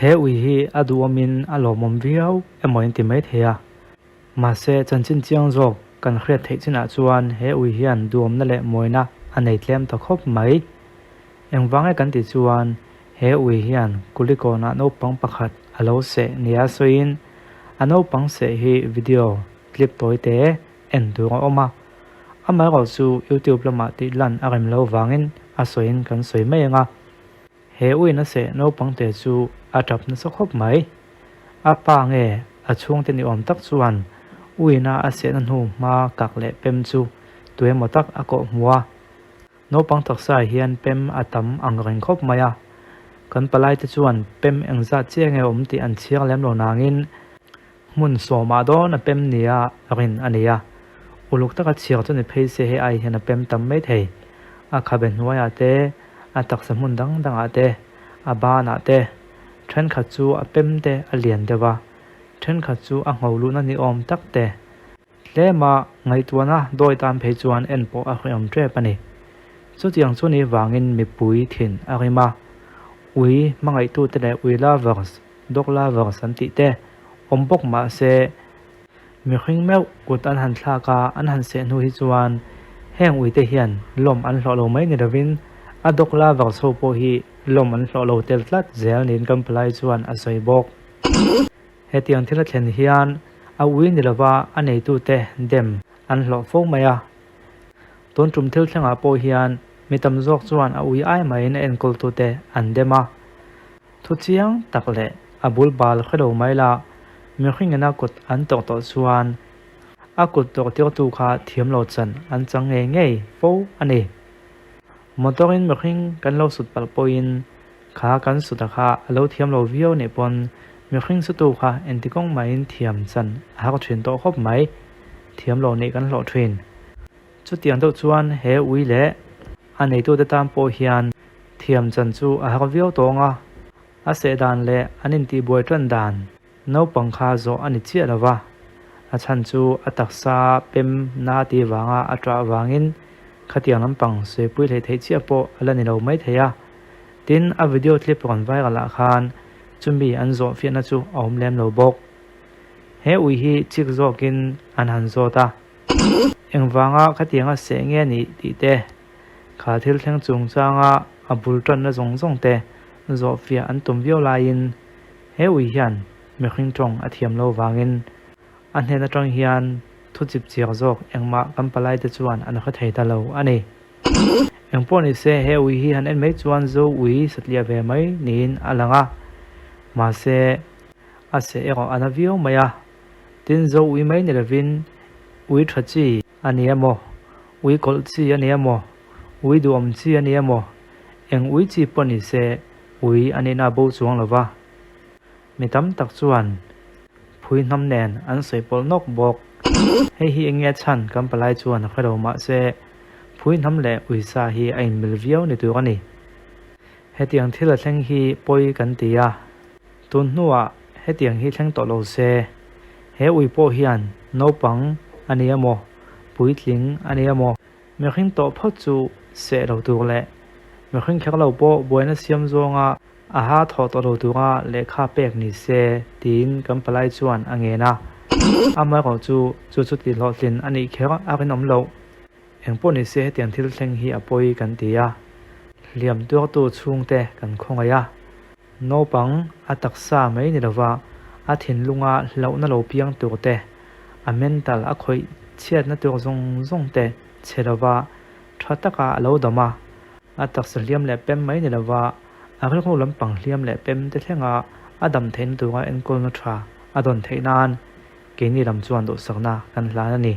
He ui hi a duhawmin a lawmawm viau emaw in ti maithei a. Mahse, chanchin chiang zawk kan hriat theih chinah chuan he ui hian duhawmna leh mawina a nei tlem ta khawp mai. Engvang e kan tih chuan he ui hian Kulikawnah naupang pakhat a lo seh nia sawiin a naupang seh hi video clip tawi te en tur a awm a. Amaherawh chu YouTube lamah tih lan a rem lo vangin a sawiin kan sawi mai ang a. He uina seh naupang te chu a tap nasa khawp mai. A pa nge a chhungte ni awm tak chuan uina a sehna hnu hma kak leh pem chu tuemaw tak a kawh hmu a. Naupang taksa hian pem a tam ang reng khawp mai a. Kan palai te chuan pem engzat chiah nge awm tih an chhiar lem lo nangin Hmun sawmah dawn a pem nia rin a nei a, uluk taka chhiar chu ni phei se hei ai hian a pem tam mai thei. A khabe hnuaiah te, a taksa hmun dang dangah te, a banah te, thenkhat chu a pem te a lian deuh a, thenkhat chu a ngho luhna ni awm tak te. Tlema ngaihtuahna dawi tan phei chuan en pawh a hreawm tep a ni. Chutiang chu ni vangin mipui thin a rim a, ui hmangaihtute leh ui lovers Dog lovers an tih te awm bawk mah se mihring meuh kut an han thlak a, an han seh hnu hi chuan heng uite hian lawm an hlawh lo mai ni lovin a dog lovers ho pawh hi lawm an hlawh lo tel tlat zel niin kan palai chuan a sawi bawk. Hetiang thil a thlen hian a ui ni lova a neitute dem an hlawh fo mai a. Tun tum thil thlengah pawh hian mi tam zawk chuan a ui ai maiin a enkawltute an dem a. Thu chiang tak leh a bul bal hre lo mai la, mihring ina kut an tawk tawh chuan a kut tawk tirtu kha thiam lo chan an chang ngei ngei fo a ni. Motor in mihring kan lo sut palh pawhin kha kan sut a kha a lo thiam lo viau nih pawn mihring sutu kha engti kawng mahin thiam chan a har thin tawh khawp mai, thiam lo nih kan hlawh thin. Chutiang deuh chuan he ui leh a neitute tan pawh hian Thiam chan chu a har viau tawng a, a seh dan leh an intihbuai tan dan naupang kha zawh a ni chiah lo va, a chhan chu a taksa pem na tih vanga a ṭah vangin khatiang lampang suipui hleih theih chiah pawh a la ni lo maithei a. Tin, a video clip rawn viral ah khan chumi an zawh fiahna chu a awm lem lo bawk. He ui hi chik zawkin an han zawt a, engvanga khatianga seh nge nih tih te, Kha thil thleng chungchanga a bul tanna zawng zawng te zawhfiah an tum viau laiin he ui hian mihring tawng a thiam lo vangin a hnen atang hian thu chip chiak zawk engmah kan palai te chuan an hre thei ta lo a ni. Engpawh ni se he ui hi han en mai chuan zo ui satliah ve mai niin a lang a, mahse a seh erawh a na viau mai a, tin zo ui mai ni lovin ui tha chi A ni emaw? Ui kawlh chi a ni emaw? Ui duhawm chi a ni emaw? Eng ui chi pawh ni se, ui a nihna a bo chuang lo va. Mi tam tak chuan phui hnam nen an sawi pawlh nawk bawk. Hei hi eng nge chhan kan palai chuan a hre lo mah se, phui hnam leh uisa hi a inmil viau ni tur a ni. Hetiang thil a thleng hi pawi kan ti a. Tun hnuah hetiang hi thleng tawh lo se, he ui pawh hian naupang a ni emaw, puitling a ni emaw, mihring tawh phawt chu seh lo tur leh mihring kher lo pawh buaina siam zawnga a ha thawh tawh lo tura lehkha pek ni se tiin kan palai chuan a ngen a. Amaherawh chu chu chu tihhlawhtlin a nih kher a rinawm loh. Engpawh ni se hetiang thil thleng hi a pawi kan ti a, hliam tuartu chhungte kan khawngaih a. Naupang a taksa mai ni lova a thinlunga hlauhna lo piang tur te, a mental a khawih chhiatna tur zawng zawng te chhe lova tha taka a lo dam a, a taksa hliam leh pem mai ni lova a rilru lampang hliam leh pem te thlenga a dam theihna tura enkawlna tha a dawn theih nan keini lam chuan duhsakna kan hlan a ni.